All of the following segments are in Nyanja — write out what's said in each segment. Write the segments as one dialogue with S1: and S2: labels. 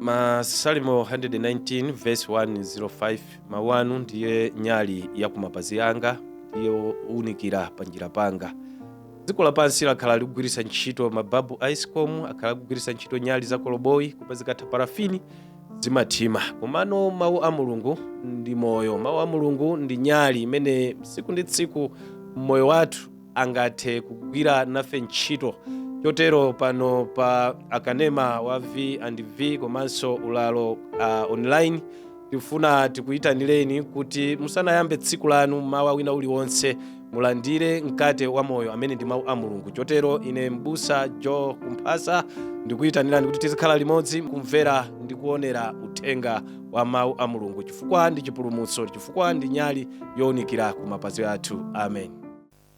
S1: Masalimo 119 verse 105, mawu anu ndiye nyali ya kumapazi anga, ndiye unikira panjira panga. Dziko lapansi lakhala likugwiritsa ntchito mababu a escom, akhala akugwiritsa ntchito nyali za koloboyi, koma zikatha parafini zimathima. Komano mawu a Mulungu ndi moyo, mawu a Mulungu ndi nyali imene tsiku ndi tsiku mmoyo wathu angathe kugwira nafe ntchito. Chotero pano pa akanema wa V and V komanso ulalo online, tifuna tikuyitanireni kuti musanayambe tsiku lanu mawa wina uliwonse, mulandire mkate wa moyo amene ndi mawu a Mulungu. Chotero ine mbusa Joe Kumphasa ndikuyitanirani kuti tizikhala limodzi kumvera ndi kuonera uthenga wa mawu a Mulungu, chifukwa ndi chipulumutso, chifukwa ndi nyali yowunikira ku mapazi athu. Amen.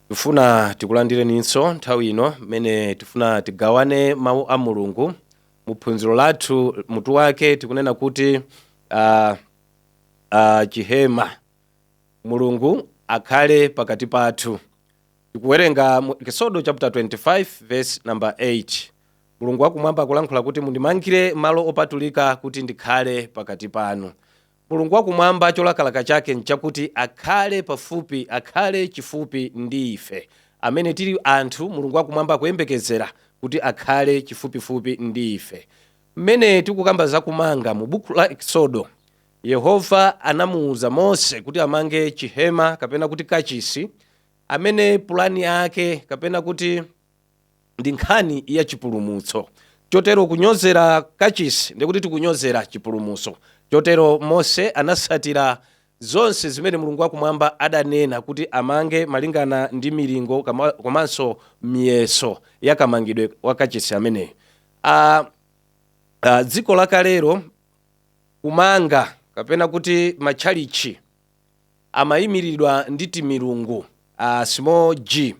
S1: Tifuna tikulandireninso nthawi ino mmene tifuna tigawane mawu a Mulungu mu phunziro lathu. Mutu wake tikunena kuti chihema, Mulungu akhale pakati pathu. Tikuwerenga mu Ekisodo chapter 25 verse number 8. Mulungu wakumwamba akulankhula kuti, "Mundimangire malo opatulika kuti ndikhale pakati panu." Mulungu wakumwamba cholakalaka chake nchakuti akhale pafupi, akhale chifupi ndi ife amene tili anthu. Mulungu wakumwamba akuyembekezera kuti akhale chifupifupi ndi ife. Mmene tikukamba zakumanga, mu buku la Ekisodo Yehova anamuwuza Mose kuti amange chihema kapena kuti kachisi, amene pulani yake kapena kuti ndi nkhani ya chipulumutso. Chotero kunyozera kachisi ndikuti tikunyozera chipulumutso. Chotero Mose anasatira zonse zimene Mulungu wakumwamba adanena kuti amange malingana ndi milingo komanso miyeso ya kamangidwe wa kachisi ameneyo. Dziko lakalero kumanga kapena kuti matchalichi amayimiridwa ndi timilungu, small g,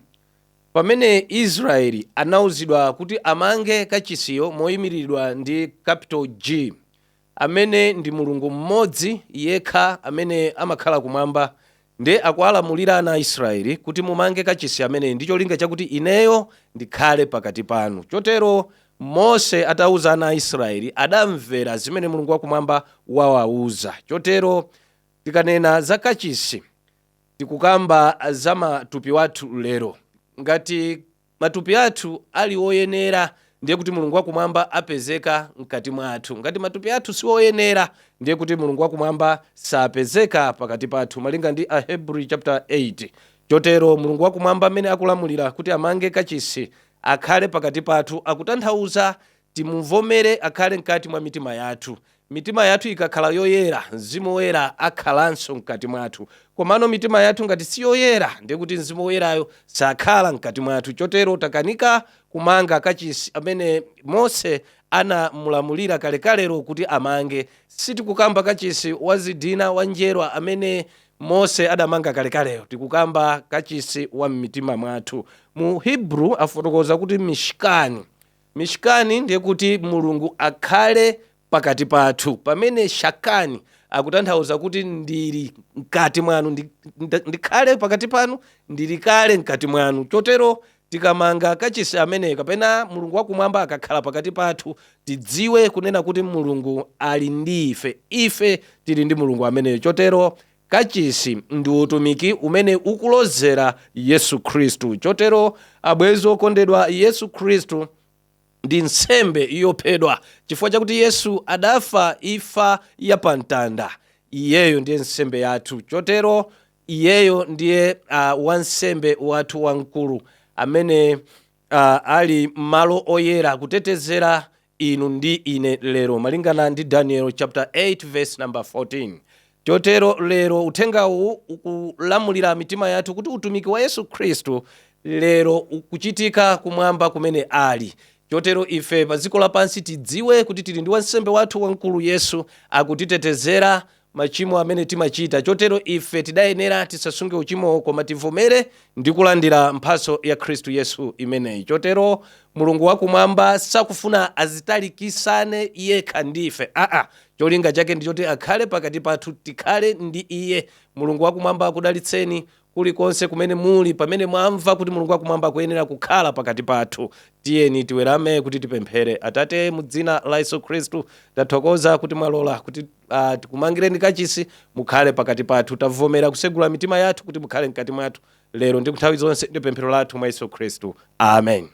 S1: pamene Israeli anauzidwa kuti amange kachisiyo moyimiridwa ndi capital G, amene ndi Mulungu mmodzi yekha amene amakhala kumwamba. Ndi akuwalamulira ana a Israeli kuti mumange kachisi amene ndi cholinga chakuti ineyo ndikhale pakati panu. Chotero Mose atauza ana a Israeli, adamvera zimene Mulungu wakumwamba wawauza. Chotero tikanena za kachisi, tikukamba za matupi wathu lero. Ngati matupi athu ali oyenera, ndiye kuti Mulungu wakumwamba apezeka mkati mwathu. Ngati matupi athu si oyenera, ndiye kuti Mulungu wakumwamba sapezeka pakati pathu, malinga ndi Ahebri chapter 8. Chotero Mulungu wakumwamba amene akulamulira kuti amange kachisi akhale pakati pathu, akutanthauza timuvomere akhale mkati mwa mitima yathu. Mitima yathu ikakhala yoyera, Mzimu Woyera akhalanso mkati mwathu. Komano mitima yathu ngati si yoyera, ndiye kuti Mzimu Woyerayo sakhala mkati mwathu. Chotero takanika kumanga kachisi amene Mose anamulamulira kalekalero kuti amange. Sitikukamba kachisi wa zidina wa njerwa amene Mose adamanga kalekaleyo, tikukamba kachisi wa mmitima mwathu. Mu Hebrew afotokoza kuti mishkani. Mishkani ndiye kuti Mulungu akhale pakati pathu, pamene shakani akutanthauza kuti ndili mkati mwanu, ndikhale pakati panu, ndili kale mkati mwanu. Chotero tikamanga kachisi ameneyo kapena Mulungu wakumwamba akakhala pakati pathu, tidziwe kunena kuti Mulungu ali ndi ife, ife tili ndi Mulungu ameneyo. Chotero kachisi ndi utumiki umene ukulozera Yesu Khristu. Chotero abwenzi okondedwa, Yesu Khristu ndi nsembe yophedwa. Chifukwa chakuti Yesu adafa imfa yapamtanda, iyeyo ndiye nsembe yathu. Chotero iyeyo ndiye wansembe wathu wamkulu amene ali malo oyera kutetezera inu ndi ine lero, malingana ndi Daniel chapter 8 verse number 14. Chotero lero uthengawu ukulamulira mitima yathu kuti utumiki wa Yesu Khristu lero ukuchitika kumwamba kumene ali. Chotero ife pa dziko lapansi tidziwe kuti tili ndi wansembe wathu wamkulu Yesu, akutitetezera machimo amene timachita. Chotero ife tidayenera tisasunge uchimowo, koma tivomere ndi kulandira mphatso ya Khristu Yesu imeneyi. Chotero Mulungu wakumwamba sakufuna azitalikisane yekha ndi ife, aa. Cholinga chake ndichoti akhale pakati pathu, tikhale ndi iye. Mulungu wakumwamba akudalitseni. Kulikonse kumene muli, pamene mwamva kuti Mulungu wakumwamba akuyenera kukhala pakati pathu, tiyeni tiwerame kuti tipemphere. Atate, mu dzina la Yesu Khristu, tathokoza kuti mwalola kuti tikumangireni kachisi, mukhale pakati pathu. Tavomera kusegula mitima yathu kuti mukhale mkati mwathu lero ndi nthawi zonse, ndi pemphero lathu mwa Yesu Khristu, amen.